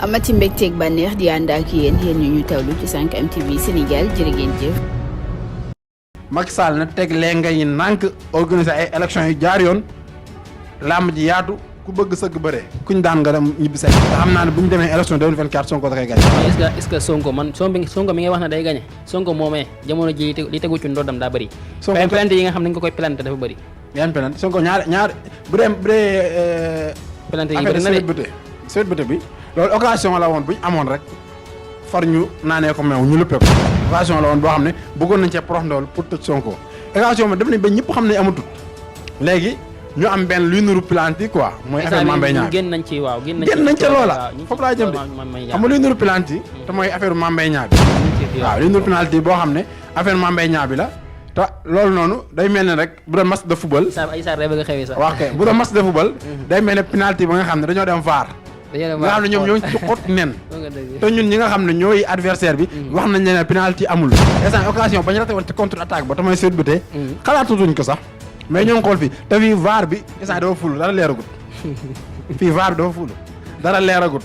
amati mbégteeg bànneex di ànd ak yéen ñu tawlu ci 5M TV Sénégal jërë ngeen jëf. Macky Sall na teg lenga yi nànk organiser ay élections yu jaar yoon làmb ji yaatu ku bëgg sëgg bëre kuñ daan nga dem ñibbi say te xam naa ne bu ñu demee élection 2024 Sonko da koy gagné. est-ce que Sonko mi ngay wax na day gagné Sonko moomee jamono ji li tegu ci ndoddam daa bëri. Sonko plainte yi nga xam ne nga koy plainte dafa bëri. yan plainte Sonko ñaar bu dee. plainte yi bëri na de Sweet Beauté bi loolu occasion la woon bu ñu amoon rek far ñu naanee ko meew ñu luppee ko occasion la woon boo xam ne bëggoon nañ cee prox ndool pour tëj Sonko occasion bi def nañ ba ñëpp xam ne amatut léegi ñu am benn luy nuru plainte yi quoi mooy affaire Mame Mbaye Niang génn nañ ci waaw génn nañ ca loola foofu laa jëm de xam nga luy nuru plainte yi te mooy affaire Mame Mbaye Niang bi waaw luy nuru plainte yi boo xam ne affaire Mame Mbaye Niang bi la te loolu noonu day mel ne rek bu doon match de football ay saar day bëgg a xewee sax waaw kay bu doon match de football day mel ne penalty ba nga xam ne dañoo dem VAR nga xam ne ñoom ñoo ci xot nen te ñun ñi nga xam ne ñooy adversaire bi wax nañ leen ne penalty amul instant occasion bañ rate woon ci contre attaque ba te mooy Sweet Beauté xalaatutuñ ko sax mais ñoo ngi xool fii te fii VAR bi instant dafa ful dara leeragut fii VAR bi dafa ful dara leeragut